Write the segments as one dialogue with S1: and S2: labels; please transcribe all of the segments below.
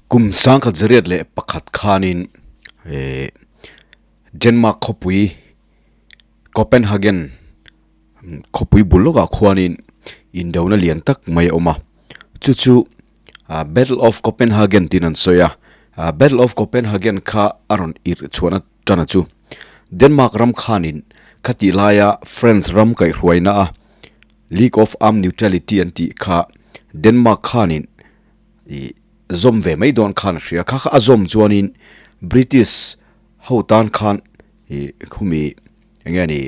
S1: Kum 1901 khanin Denmark khawpui Copenhagen khawpui bul lawkah khuanin indona lian tak mai a awm a, chu chu Battle of Copenhagen tiin an sawi a, Battle of Copenhagen kha a rawn irh chhuahna tana chu Denmark ram khanin khatih laia France ram kaihhruaina a League of Armed Neutrality an tih kha Denmark khanin ih zawm ve mai dawn khan a hria kha kha a zawm chuanin British ho tan khan ih khumi eng nge ni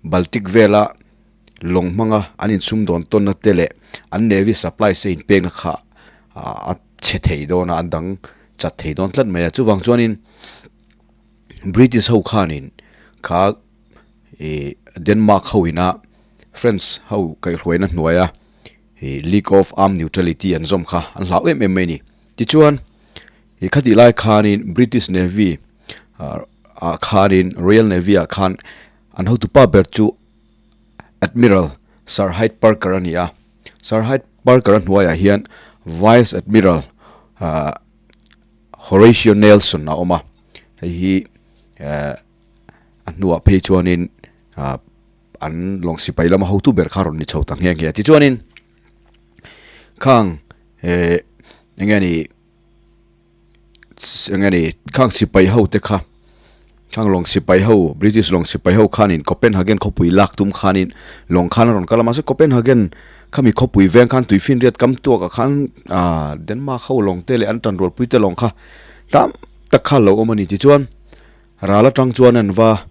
S1: Baltic vela lawng hmanga an insum dawn tawnna te leh an navy supplies te inpekna kha a chhe thei dawn a an dang chat thei dawn tlat mai a chuvang chuanin British ho khanin kha ih Denmark ho ina French ho kaihhruaina hnuaia ih League of Armed Neutrality an zawm kha an hlau em em mai a ni. Tichuan ih khatih lai khanin British Navy ah khanin Royal Navy ah khan an hotupa ber chu Admiral Sir Hyde Parker a ni a. Sir Hyde Parker a hnuaiah hian Vice Admiral ah Horatio Nelson a awm a. Hei hi eh a hnuah phei chuanin ah an lawng sipai lama hotu ber kha rawn ni chho ta nghe nghe a. Tichuanin khang eh eng nge ni eng nge ni khang sipai ho te kha khang lawng sipai ho British lawng sipai ho khanin Copenhagen khawpui lak tum khanin lawng khan a rawn kal a mahse Copenhagen khami khawpui veng khan tuifinriat kam tuakah khan ah Denmark ho lawng te leh an tanrualpui te lawng kha tam tak kha lo awm a ni. Tichuan ral atang chuan an va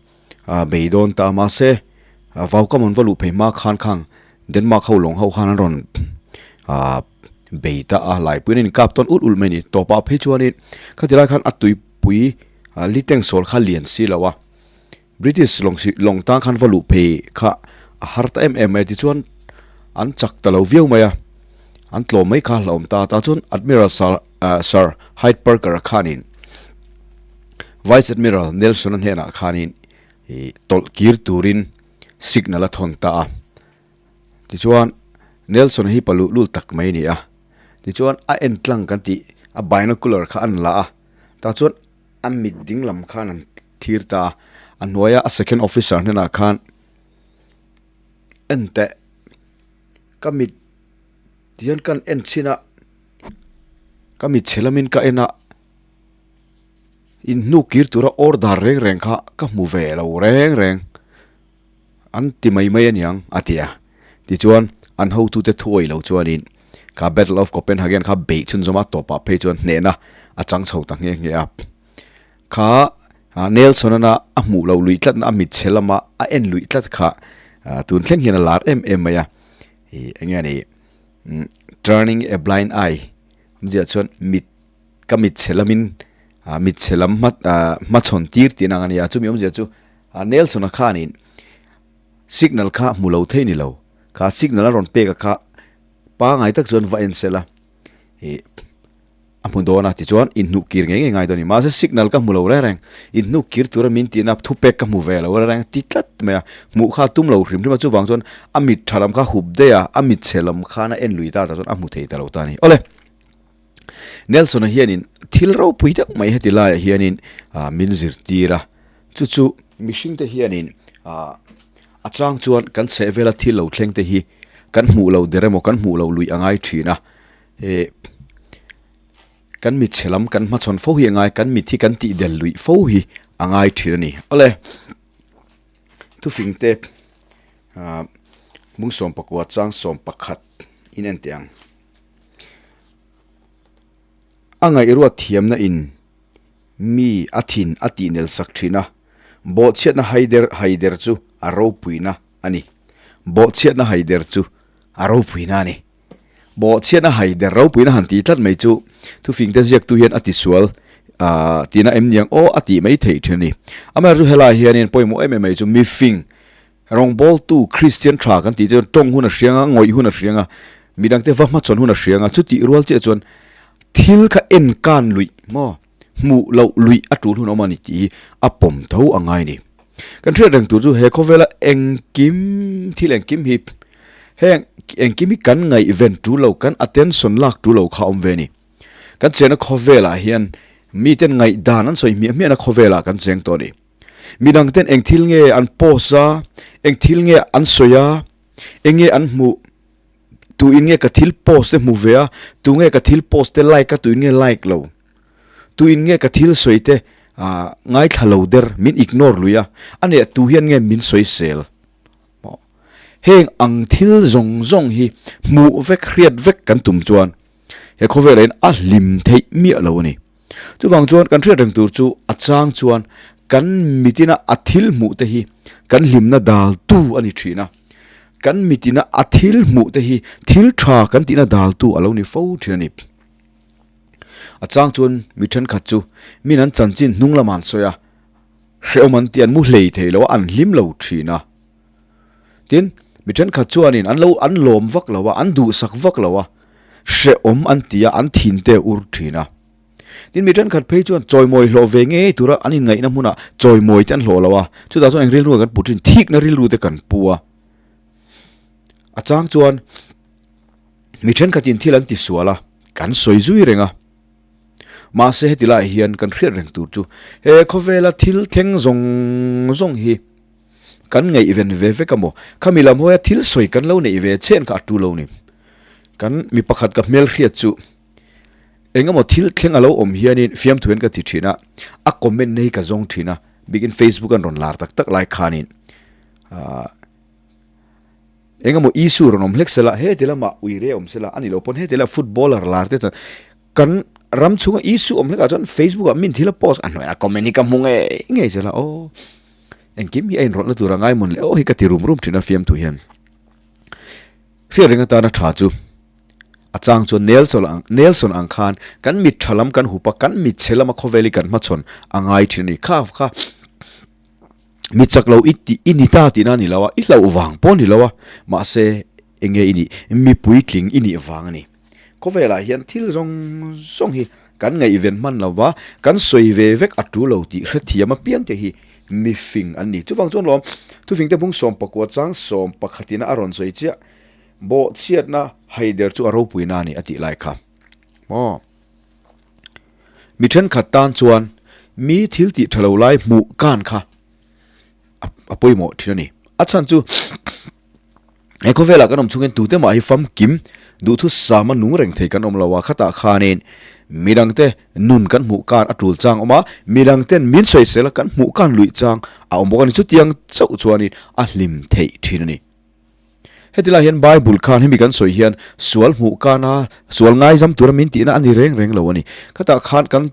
S1: a bei dawn ta a mahse vau ka man va luh phei hma khan khang Denmark ho lawng ho khan an rawn ah bei ta a laipuiin an inkap tawn ul ul mai a ni tawpah phei chuanin khati lai khan a tuipui liteng sawl kha lian si lo a British lawng si lawng tang khan va luh phei kha a har ta em em mai a tichuan an chak ta lo viau mai a an tlawm mai kha hlauhawm ta tah chuan Admiral Sir Sir Hyde Parker a khanin. Vice Admiral Nelson-a hnenah khanin ih tawlh kir turin signal a thawn ta a. Tichuan Nelson-a hi paluh lul tak mai a ni a. Tichuan a en tlang kan tih a binocular kha an la a. Tah chuan a mit ding lam khan an thir ta a. A hnuaia a second officer hnenah khan en teh ka mit tihian ka en chhin a ka mit chhe lamin ka en a. Inhnuk kir tura order reng reng kha ka hmu ve lo reng reng an ti mai mai aniang a ti a. Tichuan an hotute thuawih lo chuanin kha Battle of Copenhagen kha beih chhunzawm a tawpah phei chuan hnehna a chang chho ta nghe nghe a. Kha Nelson-ana a hmuh loh luih tlatna a mit chhe lama a en luih tlat kha tun thleng hian a lar em em mai a. Ih eng nge ni turning a blind eye awmzia chuan mit Ka mit chhe lamin mit chhe lam hma hmachhawn tir tih ang a nia, chumi awmzia chu Nelson-a khanin signal kha hmu lo thei ni lo, kha signal a rawn pek a kha pangai tak chuan va en sela ih a hmu dawn a tichuan inhnuh kir ngei ngei ngai dawn a ni. Mahse signal ka hmu lo reng reng, inhnuh kir tura min tihna thu pek ka hmu ve lo reng reng ti tlat mai a, hmuh kha tum lo hrim hrim a chuvang chuan a mit tha lam kha hup daih a, a mit chhe lam khan a en lui ta tah chuan a hmu thei ta lo ta a ni. Awle. Nelson-a hianin thil ropui deuh mai heti laiah hianin ah min zirtir a, chu chu mihringte hianin ah a chang chuan kan chheh vela thil lo thleng te hi kan hmuh loh der emaw kan hmuh loh luih a ngai thin a, eh kan mit chhe lam kan hmachhawn fo hi a ngai kan mit hi kan tih del luih fo hi a ngai thin a ni. Awle thufingte ah hmungsawm pakua changsawm pakhat in en teh ang. A ngaihruat thiamna in mi a thin a tihnel sak thin a, bawhchhiatna haider haider chu a ropuina a ni. Bawhchhiatna haider chu a ropuina a ni. Bawhchhiatna haider ropuina han tih tlat mai chu thufingte ziaktu hian a tisual tihna em niang aw a tih mai theih thin a ni. Amaherawhchu helai hianin pawimawh em em mai chu mifing Rawngbawltu Kristian tha kan tih chuan tawng hun a hriang a, ngawih hun a hriang a, midangte va hmachhawn hun a hriang a, chutih rual chiah chuan thil kha en kan luih maw, hmuh loh luih a tul hun awm a ni tih hi a pawm tho a ngai a ni. Kan hriat reng tur chu he khawvela engkim thil engkim hi heng engkim hi kan ngaihven tul lo, kan attention lak tul lo kha a awm ve a ni. Kan chenna khawvelah hian miten ngaihdan an sawi hmiah hmiahna khawvelah kan cheng tawh a ni. Midang ten eng thil nge an post a, eng thil nge an sawi a, eng nge an hmuh, tu in nge ka thil post te hmu ve a, tu nge ka thil post te like a, tu in nge like lo, tu in nge ka thil sawi te ah ngaithla lo der, min ignore lui a, a nih tu hian nge min sawi sel. Heng ang thil zawng zawng hi hmuh vek, hriat vek kan tum chuan he khawvelah hian a hlim theih miah lo a ni. Chuvang chuan kan hriat reng tur chu a chang chuan kan mitina a thil hmuh te hi kan hlimna daltu a ni thin a, kan mitina a thil hmuh te hi thil tha kan tihna daltu a lo ni fo thin a ni. A chang chuan mi thenkhat chu min an chanchin hnung lamah an sawi a, hrehawm an tih an mu hlei thei lo a, an hlim lo thin a. Tin, mi thenkhat chuanin an lo an lawm vak lo a, an duhsak vak lo a, hrehawm an ti a, an thin te a ur thin a. Tin, mi thenkhat phei chuan chawimawi hlawh ve ngei tura an inngaihna hmunah chawimawi te an hlawh lo a, chutah chuan eng rilru nge kan pu thin, thikna rilru te kan pu a. A chang chuan mi thenkhatin thil an tisual a, kan sawi zui reng a. Mahse heti laiah hian kan hriat reng tur chu he khawvela thil thleng zawng zawng hi kan ngaihven ve vek a maw? Khami lam hawia thil sawi kan lo neih ve chen kha a tu lo ni. Kan mi pakhat ka hmelhriat chu eng emaw thil thleng a lo awm hianin fiamthu hian ka ti thin a, a comment na hi ka zawng thin a, bikin Facebook an rawn lar tak tak lai khanin ahh eng emaw issue rawn awm hlek sela, heti lamah uire awm sela, a ni lo pawn heti lamah footballer lar te chuan Kan ram chhunga issue awm hlekah chuan Facebook ah min thil a post a hnuaiah comment hi ka hmu ngei ngei zel a aw engkim hi a inrawlhna tur a ngai mawn leh aw hi ka ti rum rum thin a fiamthu hian hriat reng atana tha chu a chang chuan Nelson ang Nelson ang khan kan mit tha lam kan hup a kan mit chhe lama khawvel hi kan hmachhawn a ngai thin a ni kha kha mi chak lo i tih i ni ta tihna a ni lo a i hlauh vang pawh a ni lo a mahse eng nge i nih mi puitling i nih vang a ni. Khawvelah hian thil zawng zawng hi kan ngaihven hman lo va, kan sawi ve vek a tu lo tih hrethiam apiang te hi mifing an ni. Chuvang chuan lawm, thufingte bung 14 chang 11 ina a rawn sawi chiah, Bawhchhiatna haider chu a ropuina a ni a tih lai kha. Maw? Mi thenkhat tan chuan mi thil tih tha lo lai hmuh kan kha a pawimawh thin a ni. A chhan chu. He khawvelah kan awm chungin tute mah hi famkim duhthusama nung reng thei kan awm lo a, khatah khanin midangte nun kan hmuh kan a tul chang awm a, midangten min sawisel a kan hmuh kan luih chang a awm bawk a ni. Chutiang chauh chuanin a hlim theih thin a ni. Heti lai hian Bible khan hemi kan sawi hian sual hmuh kana sual ngaizam tura min tihna a ni reng reng lo a ni. Khatah khan kan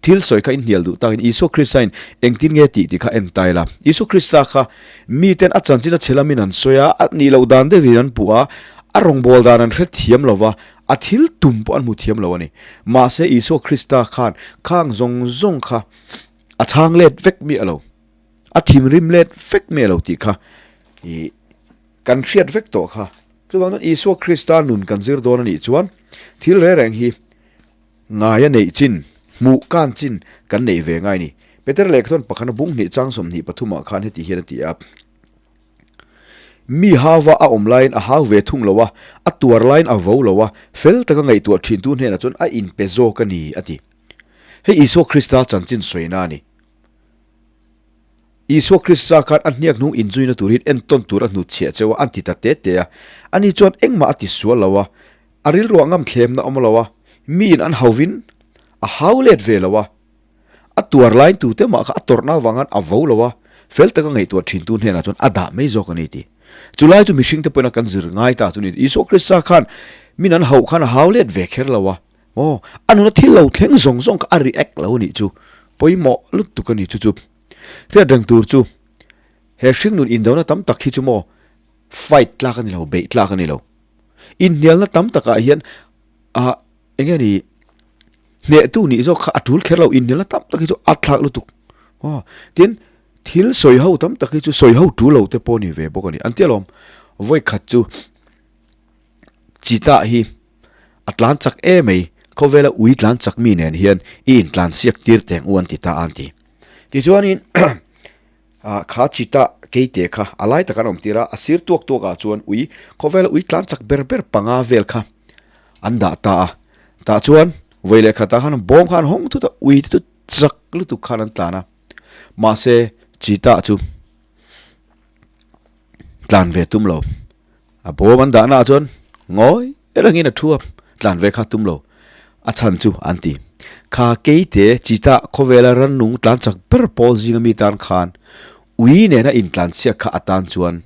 S1: Thil sawi kha inhnial duh takin Isua Kristain engtin nge tih tih kha en ta ila. Isua Krista kha miten a chanchin a chhe lamin an sawi a, a nih loh dan deuhin an puh a, a rawngbâwl dan an hre thiam lo va, a thil tum pawh an hmu thiam lo a ni. Mahse Isua Krista khan khang zawng zawng kha a chhang let vek miah lo, a thinrim let vek miah lo tih kha i kan hriat vek tawh kha. Chuvang chuan Isua Krista nun kan zir dawn a nih chuan thil reng reng hi Ngaia neih chin, hmuh kan chin kan neih ve ngai ni. Peter lehkha chuan pakhana bung hnih chang 23 ah khan heti hian a ti a, Mi hauva a awm laiin a hau ve thung lo a, a tuar laiin a vo lo a, fel taka ngaihtuah thintu hnenah chuan a inpe zawk a ni, a ti. Hei Isua Krista chanchin sawina a ni. Isua Krista khan a hniak hnung inzuina turin entawn tur a hnutchhiah cheu a, an ti ta te te a. Ani chuan engmah a ti sual lo a, A rilruah ngam thlemna awm lo a, miin an hauvin a hau let ve lo a, a tuar lain tute mah kha a tawrhna avang khan a vo lo a, fel taka ngaihtuah thintu hnenah chuan a dah mai zawk a ni tih. Chulai chu mihringte pawhin a kan zir ngai ta chu ni. Isua Krista khan min an hauh khan a hau let ve kher lo a, maw? A nuna thil lo thleng zawng zawng kha a react lo a nih chu. Pawimawh lutuk a ni chu chu. Hriat reng tur chu he hringnun indona tam tak hi chu maw fight tlak a ni lo, beih tlak a ni lo. Inhnialna tam takah hian ah eng nge ni hnehtu nih zawk kha a tul kher lo inhnialna tam tak hi chu a thlak lutuk aw tin thil sawi ho tam tak hi chu sawi ho tul lo te pawh a ni ve bawk a ni an tia lawm vawi khat chu chita hi a tlan chak em mai khawvela ui tlan chak mi nen hian i intlan siak tir teng u an ti ta a an ti tichuanin. Ah, kha chita keite kha a lai tak an awm tir a, a sir tuak tuak ah chuan ui, khawvela ui tlan chak ber ber panga vel kha an dah ta a, tah chuan. Vawi leh khatah khan bawm khan hawng thut a, ui te chu chak lutuk khan an tlan a. Mahse cheetah chu tlan ve tum lo. A bawm an dahna ah chuan ngawi rengin a thu a, tlan ve kha tum lo. A chhan chu an ti. Kha keite cheetah khawvela rannung tlan chak ber pawl zinga mi tan khan ui nena intlanchhiak kha atan chuan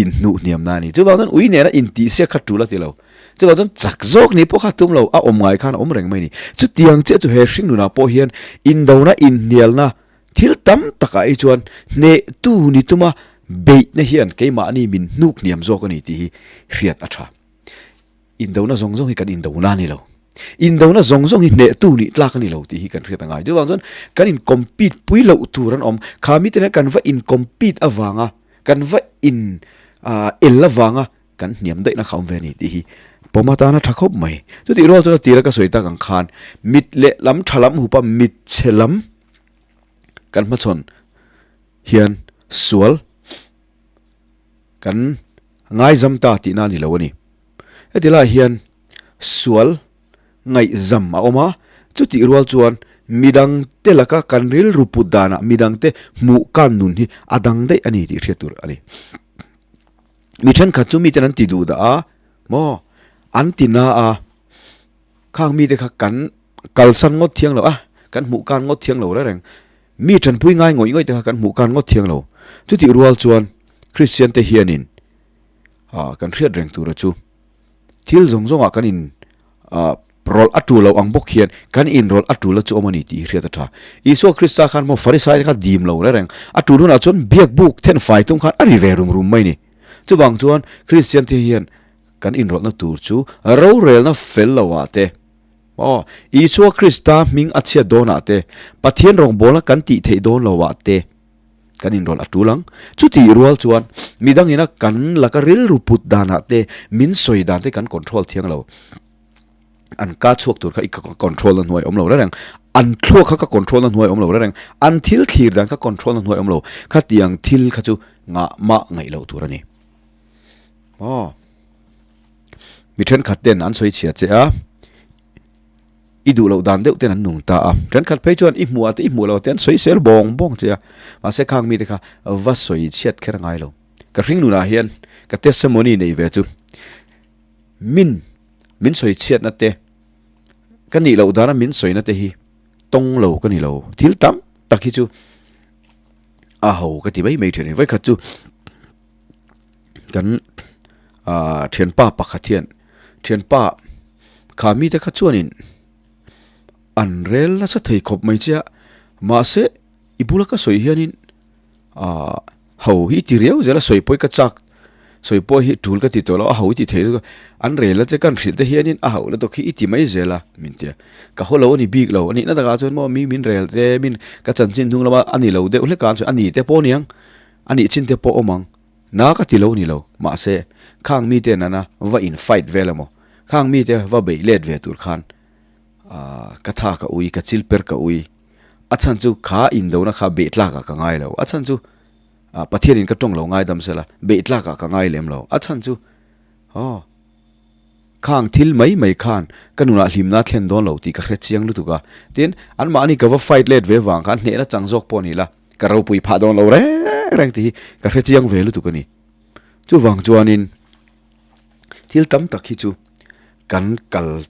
S1: inhnuh hniam na a ni. Chuvang chuan ui nena intihsiak kha tul a ti lo. Chuvang chuan chak zawk ni pawh kha tum lo, a awm ngai khan a awm reng mai a ni. Chutiang chiah chu he hring nunah pawh hian indona inhnialna thil tam takah hi chuan hnehtu ni tuma beihna hian keimahni min hnuk hniam zawk a ni tih hi hriat a tha. Indona zawng zawng hi kan indona a ni lo. Indona zawng zawng hi hnehtu nih tlak a ni lo tih hi kan hriat a ngai. Chuvang chuan kan in compete pui loh tur an awm. Kha mite hian kan va in compete avanga, kan va in el avanga kan hniam daihna kha awm ve a ni tih hi pawm atana tha khawp mai. Chutih rual chuan a tira ka sawi tak ang khan mit leh lam tha lam hupa mit chhe lam kan hmachhawn hian sual kan ngaizam ta tihna a ni lo a ni. Heti lai hian sual ngaihzam a awm a, chutih rual chuan midangte laka kan rilru put danah midangte hmuh kan nun hi a dang daih a ni tih hriat tur a ni. Mi thenkhat chu miten an ti duh dah a, maw an ti na a, khang mite kha kan kalsan ngawt thiang lo a, kan hmuh kan ngawt thiang lo reng reng. Mi tanpui ngai ngawih ngawih te kha kan hmuh kan ngawt thiang lo. Chutih rual chuan Kristian te hianin kan hriat reng tura chu thil zawng zawngah kan in rawlh a tul lo ang bawk hian kan in rawlh a tul a chu awm a ni tih hi hriat a tha. Isua Krista khan maw Farisai te kha dim lo reng reng a tul hunah chuan biak buk then fai tum khan a ri ve rum rum mai ni. Chuvang chuan Kristian te hian kan inrawlhna tur chu rorelna fel lo ah te, Aw, Isua Krista hming a chhiat dawnah te, Pathian rawngbawlna kan tih theih dawn loah te kan inrawlh a tul ang. Chutih rual chuan midangina kan laka rilru put danah te, min sawi dan te kan control thiang lo. An ka chhuak tur kha i control na hnuai awm lo reng reng. An thluak kha ka control na hnuai awm lo reng reng. An thil thlir dan kha control na hnuai awm lo. Khatiang thil kha chu ngahmah ngaih loh tur a ni. Aw. Mi thenkhat ten an sawi chhia che a, i duh loh dan deuh ten an nung ta a. Thenkhat phei chuan i hmuh ah te i hmuh loh te an sawi sel bawng bawng che a. Mahse khang mite kha va sawi chhiat kher a ngai lo. Ka hring nunah hian ka testimony nei ve chu min min sawi chhiatna te ka nih loh dana min sawina te hi tawng lo ka ni lo. Thil tam tak hi chu a ho ka ti mai mai thin a ni. Vawikhat chu. Kan ah thianpa pakhat hian thianpa kha mite kha chuanin an rel nasa thei khawp mai che a mahse i bula ka sawi hianin ah ho hi ti riau zel a sawi pawh hi ka chak sawi pawh hi tul ka ti tawh lo a ho i ti thei lutuk a an rel a che kan hrilh te hianin a ho lutuk hi i ti mai zel a min ti a ka haw lo a ni bik lo a nihna takah chuan maw mi min rel te min ka chanchin hnung lama a ni lo deuh hlek a a ni te pawh a niang. A nih chin te pawh awm ang. Na ka ti lo ni lo. Mahse, khang mite nana va in fight vel emaw, khang mite va beih let ve tur khan ka tha ka ui, ka chil per ka ui. A chhan chu kha indona kha beih tlakah ka ngai lo. A chhan chu Pathianin ka tawng lo ngaidam sela, beih tlakah ka ngai lem lo. A chhan chu aw khang thil mai mai khan ka nunah hlimna a thlen dawn lo tih ka hre chiang lutuk a. Tin, anmahni ka va fight let ve vang khan hnehna chang zawk pawh ni la. Ka ropui phah dawn lo reng reng tih hi ka hre chiang ve lutuk a ni. Chuvang chuanin thil tam tak hi chu kan kal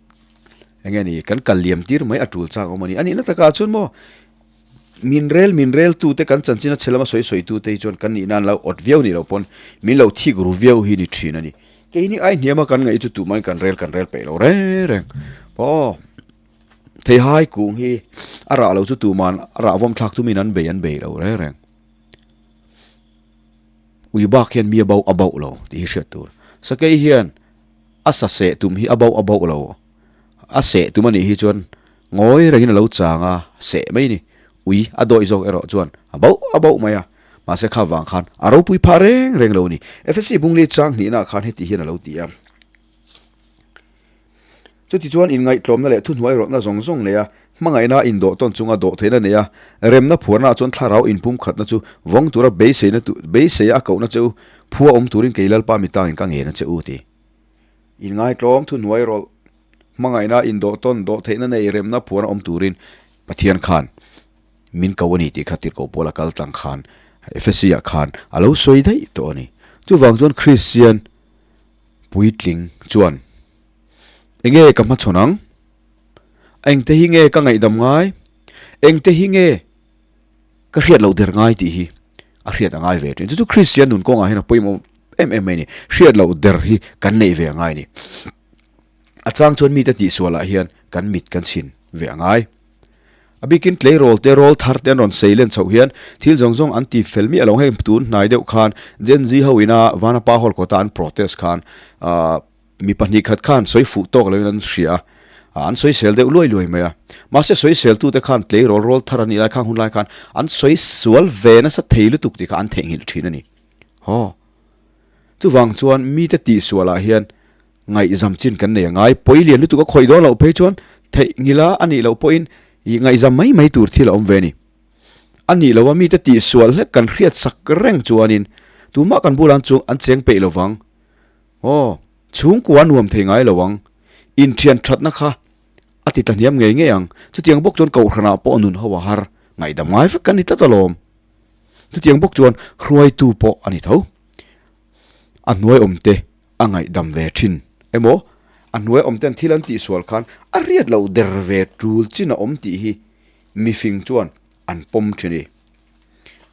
S1: eng nge ni kan kal liam tir mai a tul chak awm a ni. A nihna takah chuan maw min rel min rel tu te kan chanchin a chhe lama sawi sawi tu te hi chuan kan nihna an lo awt viau nih loh pawn min lo thik ru viau hi ni thin a ni. Keini ai hniama kan ngaih chu tumah in kan rel kan rel peih lo reng reng. Aw. Theihai kung hi a rah lo chu tuman a rah vawm thlak tumin an bei an bei lo reng reng. Ui bak hian mi a bauh a bauh lo tih hi hriat tur. Sakei hian a sa seh tum hi a bauh a bauh lo. A seh tum a nih hi chuan ngawi rengin a lo chang a, seh mai ni. Ui a dawih zawk erawh chuan a bauh a bauh mai a. Mahse kha vang khan a ropui phah reng reng lo a ni. Efesi Bungli chang hnihnaah khan heti hian a lo ti a. Chutichuan inngaihtlawmna leh thuhnuai rawtna zawng zawng neia hmangaihna indawh tawn chunga dawh theihna neia remna phuarnaah chuan thlarau inpumkhatna chu vawng tura beiseina beiseia a kohna che u phua awm turin kei Lalpa mitangin ka ngen a che u ti. Inngaihtlawm thuhnuai rawlh. Hmangaihna indawh tawn dawh theihna nei remna phuan a awm turin Pathian khan min ko a ni tih kha tirhkoh pawl a kal tlang khan Efesi ah khan a lo sawi daih tawh a ni. Chuvang chuan Kristian puitling chuan enge ka hmachhawn ang? Engte hi nge ka ngaihdam ngai? Engte hi nge ka hriat loh der ngai tih hi a hriat a ngai ve thin. Chu chu Kristian nun kawngah hian a pawimawh em em mai a ni. Hriat loh der hi kan neih ve a ngai a ni. A chang chuan mite tihsualah hian kan mit kan chhin ve a ngai. A bikin tleirawl te, rawl thar te an rawn sei len chhoh hian thil zawng zawng an ti fel miah lo. Hei tun hnai deuh khan Gen Z ho ina Vanapa Hall kawta an protest khan ahh mi pahnih khat khan sawi fuh tawk loin an hria a, an sawi sel deuh luai luai mai a. Mahse sawi sel tute khan tleirawl rawl thar a nih lai khang hun lai khan an sawi sual ve nasa thei lutuk tih kha an theihnghilh thin a ni. Haw. Chuvang chuan mite tihsualah hian Ngaihzam chin kan nei a ngai. Pawi lian lutuk a khawih dawn loh phei chuan theihnghilh a, a nih loh pawhin ih ngaihzam mai mai tur thil a awm ve a ni. A nih loh a mite tihsual hlek kan hriat sak reng chuanin tumah kan bulah an chung an cheng peih lo vang. Aw, chhungkua a nuam thei ngai lo ang. Inthian thatna kha a ti tlahniam ngei ngei ang. Chutiang bawk chuan kohhranah pawh nun ho a har. Ngaihdam ngai vek kan ni tlat alawm. Chutiang bawk chuan hruaitu pawh a ni tho. A hnuai awmte a ngaihdam ve thin emaw a hnuai awm ten thil an tihsual khan a riat loh der ve tul chin a awm tih hi mifing chuan an pawm thin i.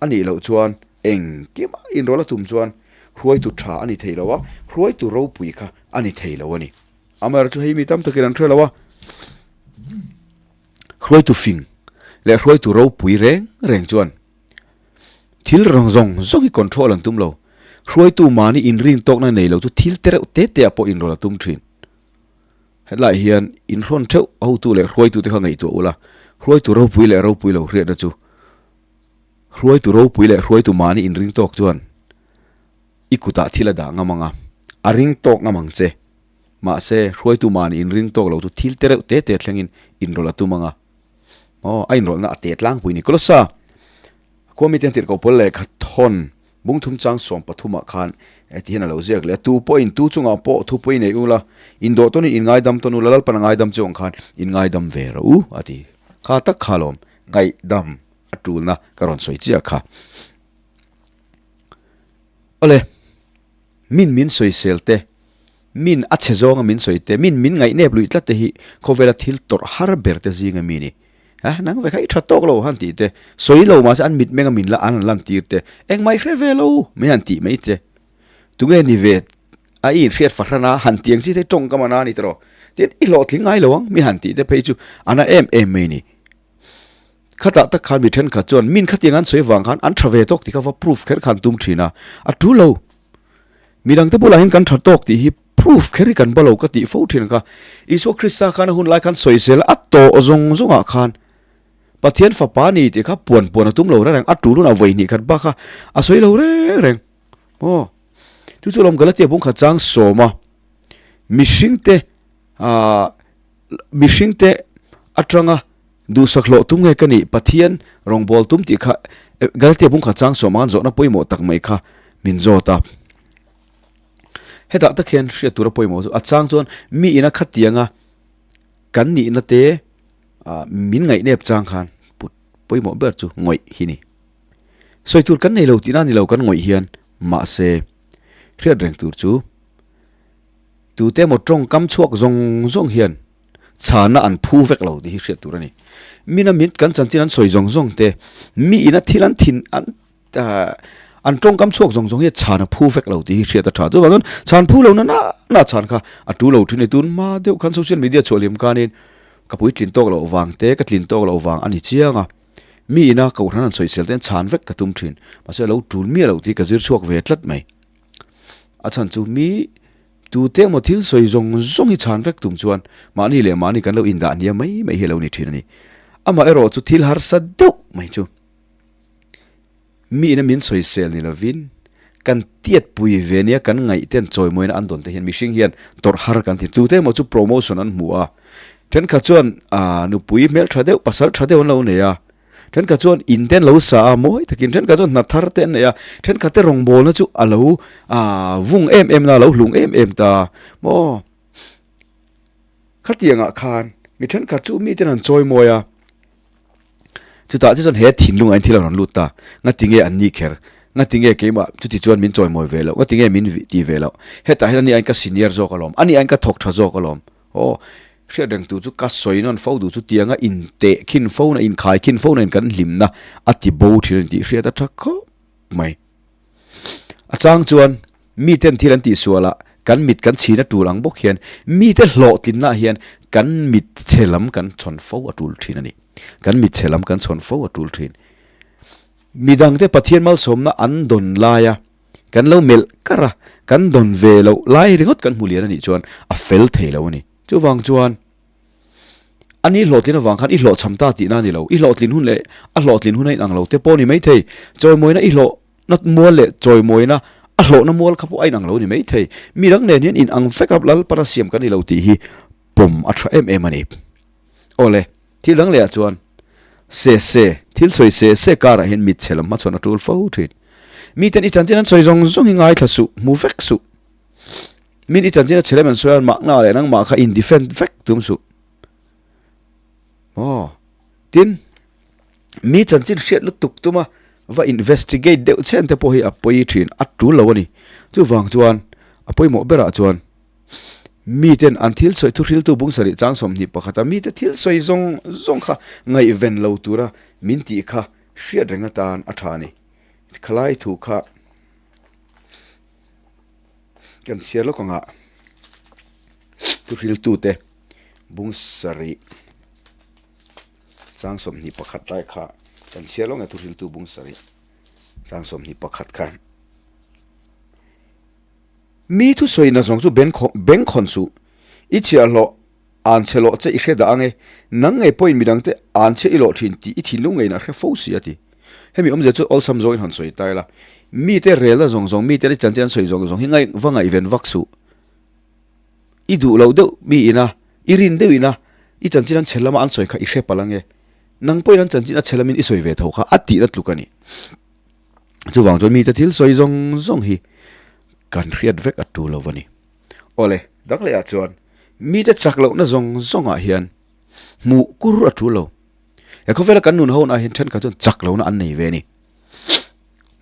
S1: A nih loh chuan engkim a inrawlh a tum chuan hruaitu tha a ni thei lo a, hruaitu ropui kha a ni thei lo a ni. Amaherawhchu hei mi tam takin an hre lo a, hruaitu fing leh hruaitu ropui reng reng chuan Thil rang zawng zawng hi control an tum lo. Hruaitu mahni inrin tawkna nei lo chu thil te reuh te te ah pawh inrawlh a tum thin. Hetlai hian inhrawn theuh hotu leh hruaitu te kha ngaihtuah ula, hruaitu ropui leh ropui lo hriatna chu hruaitu ropui leh hruaitu mahni inring tawk chuan i kutah thil a dah ngam ang a, a ring tawk ngam ang che. Mahse, hruaitu mahni inring tawk lo chu thil te reuh te te thlengin inrawlh a tum ang a. Aw, a inrawlhna a te tlangpui ni. Kolossa khua mite an tirhkoh pawl lehkha thawn bungthum chang 13 ah khan ti hian a lo ziak leh a, Tu pawhin tu chungah pawh thupui nei ula, indawh tawnin inngaidam tawn ula, Lalpan a ngaidam chu ang khan inngaidam ve rawh u, a ti. Kha tak kha lawm, ngaihdam a tulna ka rawn sawi chiah kha. Awle. Min min sawisel te, min a chhe zawnga min sawi te, min min ngaihnep luih tlat te hi khawvela thil tawrh har ber te zinga mi ni. Ha, nang ve kha i tha tawk lo han tih te, sawi lo mahse an mitmenga min la an han lan tir te, engmah i hre ve lo min han tih mai che. Tunge ni ve a i inhriat fahran a han tiang chi te tawngkam a na ni tawh. Tin, i hlawhtling ngai lo ang min han tih te phei chu a na em em mai ni. Khatah tak khan mi thenkhat chuan min khatiang an sawi vang khan an tha ve tawk tih kha va proof kher khan tum thin a, a tu lo. Midangte bulah hian kan tha tawk tih hi proof kher hi kan ba lo ka tih fo thin kha. Isua Krista khan a hun lai khan sawisel a tawh zawng zawngah khan Pathian fapa ni tih kha puan puan a tum lo reng reng, a tu hunah vawi hnih khat bak kha a sawi lo reng reng. Aw, chu chu lawm Galatia bungkhat chang sawma mihringte ah mihringte atanga Duhsak hlawh tum nge ka nih? Pathian rawngbâwl tum tih kha Galatia bungkhat chang sawm ang zawhna pawimawh tak mai kha min zawt a. Hetah tak hian hriat tura pawimawh chu a chang chuan mi ina khatianga kan nihna te min ngaihnep chang khan put pawimawh ber chu ngawih hi ni. Sawi tur kan nei lo tihna ni lo kan ngawih hian mahse hriat reng tur chu tute emaw tawngkam chhuak zawng zawng hian chhana an phu vek lo tih hi hriat tur a ni. Mina mit kan chanchin an sawi zawng zawng te, mi ina thil an thin an an tawngkam chhuak zawng zawng hi chhan a phu vek lo tih hi hriat a tha. Chuvang chuan chhan phu lo na na na chhan kha a tu lo thin a ni. Tun hma deuh khan social media chhuah hlim khanin ka puitlin tawk loh vang te, ka tlin tawk loh vang a ni chiang a. Mi ina kohhran an sawisel te an chhan vek ka tum thin. Mahse a lo tul miah loh tih ka zir chhuak ve tlat mai. A chhan chu mi Tute emaw thil sawi zawng zawng hi chhan vek tum chuan mahni leh mahni kan lo indah hniam mai mai hi a lo ni thin a ni. Amah erawh chu thil harsa deuh mai chu mi ina min sawisel ni lovin kan tiatpui ve nia kan ngaih ten chawimawina an dawn te hian mihring hian tawrh har kan ti. Tute emaw chu promotion an hmu a, thenkhat chuan nupui hmeltha deuh pasal tha deuh an lo nei a, Thenkhat chuan in te an lo sa a, mawi takin thenkhat chuan hna thar te an nei a, thenkhat te rawngbawlna chu a lo vung em em na, a lo hlung em em ta maw? Khatiangah khan mi thenkhat chu miten an chawi mawi a, chutah che chuan he thinlungah hian thil a rawn lut ta, ngatinge an ni kher, ngatinge keimah chuti chuan min chawi mawi ve loh, ngatinge min ti ve loh, hetah hian ani aiin ka senior zawk alawm, ani aiin ka thawk tha zawk alawm, aw hriat reng tur chu ka sawi nawn fo duh chu tianga inteh khin fo na inkhai khin fo na in kan hlimna a ti bo thin a ni tih hriat a tha khawp mai. A chang chuan miten thil an tihsual a, kan mit kan chhin a tul ang bawk hian mite hlawhtlinnaah hian kan mit chhe lam kan chhawn fo a tul thin a ni. Kan mit chhe lam kan chhawn fo a tul thin. Midangte Pathian malsawmna an dawn laia kan lo melh kar a, kan dawn ve loh lai ringawt kan hmu lian a nih chuan a fel thei lo a ni. Chuvang chuan A ni hlawhtlin avang khan i hlawhchham ta tihna a ni lo. I hlawhtlin hun leh a hlawhtlin hun a inang lo te pawh a ni maithei. Chawimawina i hlawhna mual leh chawimawina a hlawhna mual kha pawh a inang lo a ni maithei. Mi dang nen hian inang vek a Lalpana siam kan ni lo tih hi pawm a tha em em a ni. Awle, thil dang lehah chuan se se, thil sawi se se karah hian mit chhe lam hmachhawn a tul fo thin. Miten i chanchin an sawi zawng zawng hi ngaithla suh, hmu vek suh. Min i chanchin a chhe lem an sawi a, mahna leh nangmah kha in defend vek tum suh. Aw, tin, mi chanchin hriat lutuk tuma va investigate deuh chhen te pawh hi a pawi thin, a tul lo a ni. Chuvang chuan a pawimawh berah chuan miten an thil sawi thu hriltu bung sarih chang 21 a mite thil sawi zawng zawng kha ngaihven lo tura min tih kha hriat reng atan a tha a ni. Khalai thu kha. Kan chhiar lawk anga thuhriltute bung sarih chang 21 lai kha kan chhiar lawk nge thuhriltu bung sarih chang 21 kha mi thusawi na zawng chu bengkhawn suh i chhiahhlawh An chhe lawh che i hre dah ange, nang ngei pawhin midangte an chhe i lawh thin tih i thinlung ngeiin a hre fo si a ti. Hemi awmzia chu awlsam zawngin han sawi ta ila, mite relna zawng zawng, mite ri chanchin an sawi zawng zawng hi ngaih va ngaihven vak suh. I duh loh deuh mi ina, i rin deuh ina, i chanchin an chhe lama an sawi kha i hre palh ange. Nang pawhin an chanchin a chhe lamin i sawi ve tho kha a tihna tluk a ni. Chuvang chuan mite thil sawi zawng zawng hi kan hriat vek a tu lo va ni. Awle, dang lehah chuan mite chak lohna zawng zawngah hian hmuh kur a tul lo. He khawvela kan nun ho-ah hian thenkhat chuan chak lohna an nei ve a ni.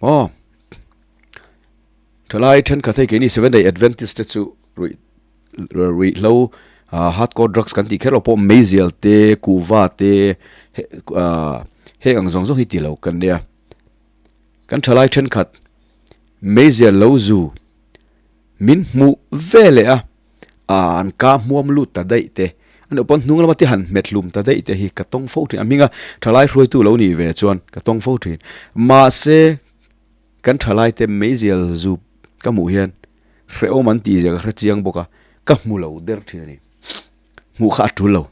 S1: Aw, thalai thenkhat hei keini Seventh Day Adventist te chu ruih ruihhlo hardcore drugs kan tih kher lo pawh meizial te, kuhva te heng ang zawng zawng hi ti lo kan nia. Kan thalai thenkhat meizial lo zu Min hmuh ve leh a, a an ka hmuam lut ta daih te, a nih pawn hnung lama te han hmet hlum ta daih te hi ka tawng fo thin. A hminga thalai hruaitu lo nih ve chuan ka tawng fo thin. Mahse, kan thalai te meizial zup ka hmuh hian hrehawm an tih zia ka hre chiang bawk a, ka hmu lo der thin a ni. Hmuh kha a tul lo.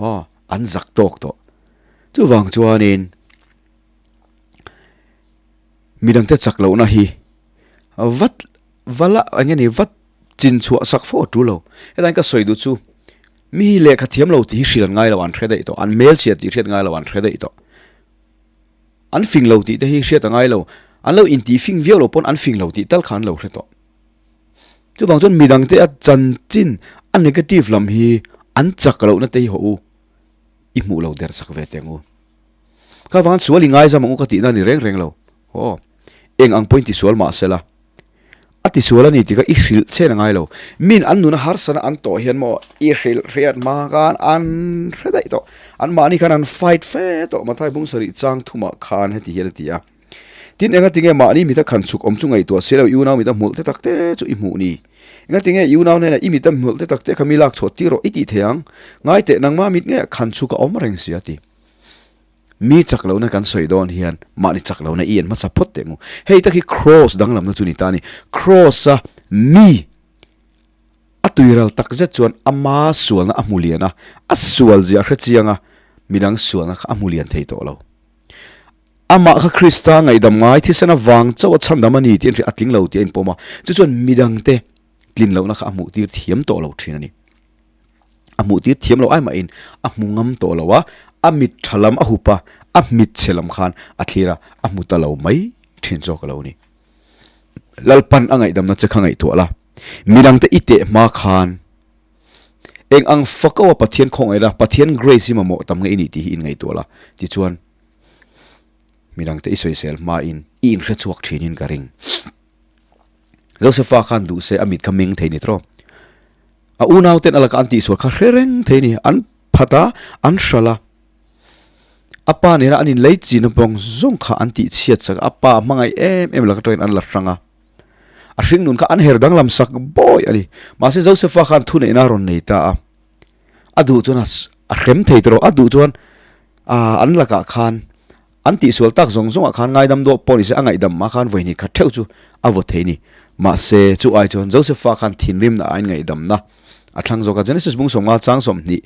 S1: Aw, an zak tawk tawh. Chuvang chuanin midangte chak lohna hi vat vala eng nge ni vat chin chhuah sak fo a tul lo. Helai ka sawi duh chu mi hi lehkha thiam lo tih hi hrilh an ngai lo an hre daih tawh, an hmelchhia tih hriat ngai lo an hre daih tawh. An fing lo tih te hi hriat a ngai lo, an lo intih fing viau lo pawn an fing lo tih tal kha an lo hre tawh. Chuvang chuan midangte a chanchin a negative lam hi an chak lohna te hi hawh u i hmuh lo der sak ve teh ang u. Kha vang sual i ngaizam ang u ka tihna a ni reng reng lo. Aw, eng ang pawhin tisual mah se la, a tisual a ni tih kha i hrilh chhen a ngai lo. Min an nuna harsana an tawh hian maw i hrilh hriat hma khan an hre daih tawh. Anmahni khan an fight fe tawh. Mathai bung sarih chang thumah khan heti hian a ti a, Tin, enga tinge mahni mita khan chhuk awm chu ngaihtuah si lo, i unau mita hmulh te tak te chu i hmuh ni? Enga tinge i unau hnenah i mita hmulh te tak te kha mi lak chhuah tir rawh i tih thei ang? Ngai teh, nangmah mit ngeiah khan chhuk a awm reng si a ti. Mi chak lohna kan sawi dawn hian mahni chak lohna i en hmasa phawt teh ngu. Hei tak hi Kraws danglamna chu ni ta a ni. Kraws-a mi a tuiral tak zet chuan ama sualna a hmu lian a, a sual zia a hre chiang a, midang sualna kha a hmu lian thei tawh lo. Amah kha Krista ngaihdam ngai thisen avang chauh a chhandam a ni tih an hria, a tling lo tih a inpawm a, chu chuan midangte tlin lohna kha a hmuh tir thiam tawh lo thin a ni. A hmuh tir thiam lo ai mahin a hmu ngam tawh lo a, a mit tha lam a hup a, a mit chhe lam khan a thlir a, a hmu ta lo mai thin zawk a lo ni. Lalpan a ngaihdamna che kha ngaihtuah la, midangte i teh hma khan. Eng ang fako a Pathian khawngaih la, Pathian grace hi mamawh tam nge i nih tih hi inngaihtuah la. Tichuan, midangte i sawisel hmain i inhre chhuak thinin ka ring. Josefa khan duh se a mit kha meng thei ni tawh. A unauten a laka an tihsual kha hre reng thei ni. An phat a, an hral a. A pa nena an inlei chin a bawng zawng kha an tihchhiat sak a, a pa a hmangaih em em laka tawngin an la hrang a. A hringnun kha an her danglam sak bawi a ni. Mahse Josefa khan thuneihna a rawn nei ta a. A duh chuan a hrem thei tawh lo. A duh chuan an lakah khan an tihsual tak zawng zawngah khan ngaidam dawh pawh ni se a ngaihdam mah khan vawihnih khat theuh chu a vaw thei a ni. Mahse chu ai chuan Josefa khan thinrimna a inngaihdamna a thlang zawk a. Genesis bung 50 chang 20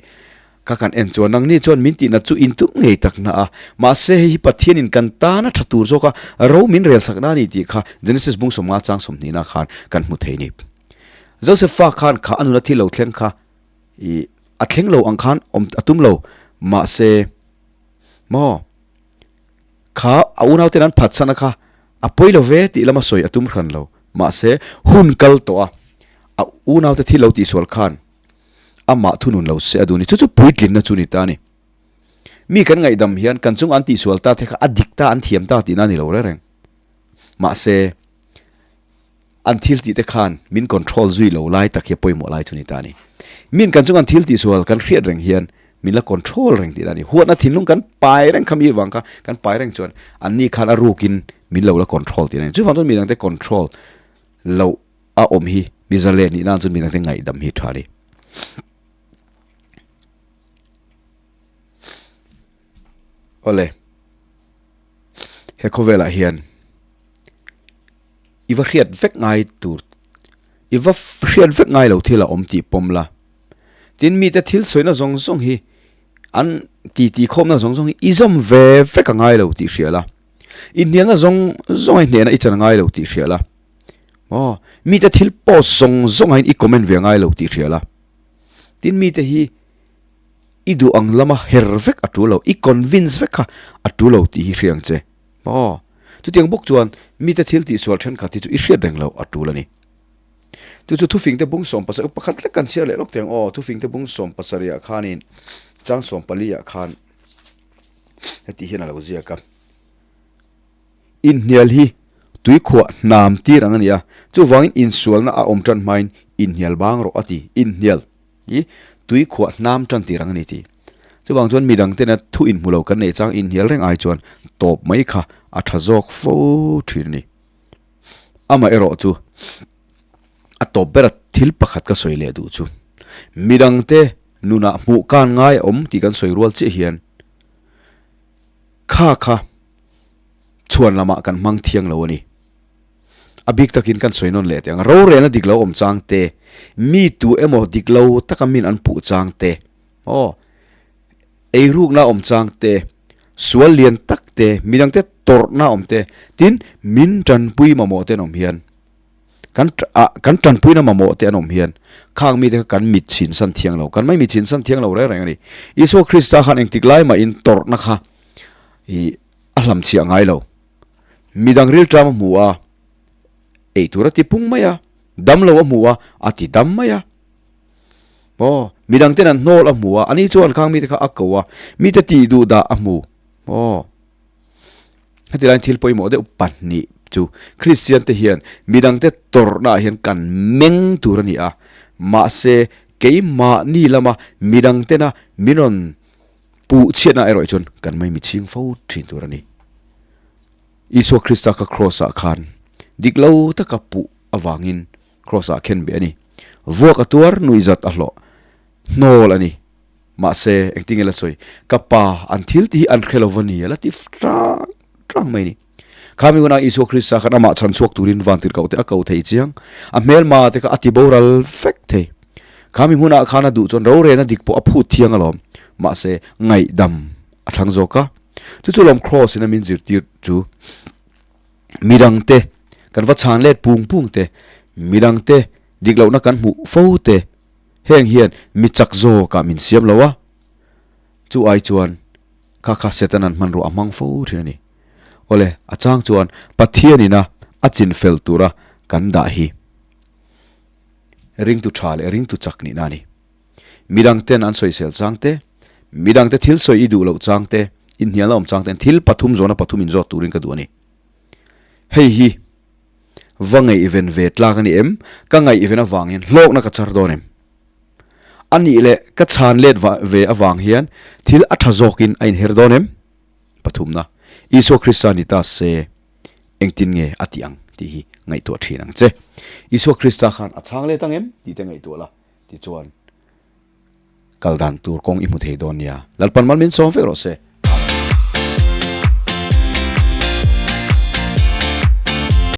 S1: Ka kan en chuan nangni chuan min tihna chu in tum ngei tak na a, mahse hei hi Pathianin kan tana tha tur zawka ro min rel sakna a ni tih kha Genesis bung 50 chang 20 na khan kan hmu thei ni. Josefa khan kha a nuna thil lo thleng kha i a thleng lo ang khan awm a tum lo, mahse maw kha a unauten an phatsan a kha a pawi lo ve tih lama sawi a tum hran lo, mahse hun kal tawh a a unaute thil lo tihsual khan Amah thunun lo se a duh ni. Chu chu puitlinna chu ni ta a ni. Mi kan ngaihdam hian kan chunga an tihsual ta te kha a dik ta, an thiam ta tihna a ni lo reng reng. Mahse, an thil tih te khan min control zui lo lai tak hi a pawimawh lai chu ni ta a ni. Min kan chunga an thil tihsual kan hriat reng hian min la control reng tihna a ni. Huatna thinlung kan pai reng kha mi vang kha kan pai reng chuan anni khan a rukin min lo la control tihna a ni. Chuvang chuan midangte control loh A awm hi mi zalen nih nan chuan midangte ngaihdam hi tha a ni. Awle, he khawvelah hian i va hriat vek ngai tur, i va hriat vek ngai lo thil a awm tih pawm la. Tin, mite thil sawina zawng zawng hi an titi khawmna zawng zawng hi i zawm ve vek a ngai lo tih hria la. Inhnialna zawng zawng hi hnehna i chan a ngai lo tih hria la. Aw, mite thil post zawng zawng ah hian i comment ve ngai lo tih hria la. Tin mite hi i duh ang lama her vek a tul lo, i convince vek kha a tul lo tih hi hria ang che. Aw, chutiang bawk chuan mite thil tihsual thenkhat hi chu i hriat reng lo a tul a ni. Chu chu thufingte bung 17, pakhat lek kan chhiar leh lawk teng aw, thufingte bung 17 ah khanin chang 14 ah khan heti hian a lo ziak a. Inhnial hi tuikhuah hnam tir ang a ni a, chuvangin insualna a awm tan hmain inhnial bang rawh a ti. Inhnial hi tuikhuah hnam tan tir ang a ni ti. Chuvang chuan midang tena thu inhmu lo kan neih chang inhnial reng ai chuan tawp mai kha a tha zawk fo thin a ni. Amaherawh chu a tawp bera thil pakhat ka sawi leh duh chu midangte nunah hmuh kan ngai a awm tih kan sawi rual chiah hian Kha kha chhuan lamah kan hmang thiang lo a ni. A bik takin kan sawi nawn leh teh ang. Rorelna dik lo awm chang te, mi tu emaw dik lo taka min an puh chang te, aw, eirukna awm chang te, sual lian tak te, midangte tawrhna awm te, tin min tanpui mamawh te an awm hian, kan ah kan tanpuina mamawh te an awm hian khang mite kha kan mit chhin san thiang lo, kan mai mit chhin san thiang lo reng reng a ni. Isua Krista khan engtik lai mahin tawrhna kha ih a hlam chhiah ngai lo. Midang rilṭam a hmu a, ei tur a ti pung mai a, dam lo a hmu a, a ti dam mai a. Aw, midang ten an hnawl a hmu a, ani chuan khang mite kha a ko a, mite tih duh dah a hmu. Aw. Heti laiin thil pawimawh deuh pahnih chu Kristian te hian midangte tawrhna ah hian kan meng tur a ni a, mahse keimahni lama midangtena min rawn puh chhiatna erawh hi chuan kan mai michhing fo thin tur a ni. Isua Krista kha Kraws ah khan dik lo taka puh avangin Kraws ah khen beh a ni. Vuak a tuar nuihzat a hlawh hnawl a ni. Mahse, engtin nge la sawi? Ka pa, an thil tih hi an hre lo va ni a la ti hrang hrang mai a ni. Khami hunah Isua Krista khan amah chhan chhuak turin vantirhkoh te a ko thei chiang. A hmelma te kha a ti boral vek thei. Khami hmunah khan a duh chuan rorelna dik pawh a phut thiang alawm. Mahse, ngaihdam a thlang zawk a. Chu chu lawm Kraws in a min zirtir chu midangte kan va chhan let pung pung te, midangte dik lohna kan hmuh fo te, Heng hian mi chak zawkah min siam lo a, chu ai chuan kha kha Setanan hmanrua a hmang fo thin a ni. Awle, a chang chuan Pathianina a chin fel tura kan dah hi ringtu tha leh ringtu chak nihna a ni. Midangten an sawisel chang te, midangte thil sawi i duh loh chang te, inhnialna awm chang ten thil pathum zawhna pathum inzawt turin ka duh a ni. Hei hi va ngaihven ve tlak a ni em? Ka ngaihven avang hian hlawkna ka char dawn em? A nih leh ka chhan let ve avang hian thil a tha zawkin a inher dawn em? Pathumna, Isua Krista ni ta se engtin nge a tih ang tih hi ngaihtuah thin ang che. Isua Krista khan a chhang let ang em tih te ngaihtuah la, tichuan kal dan tur kawng i hmu thei dawn nia. Lalpan mal min sawm vek rawh se.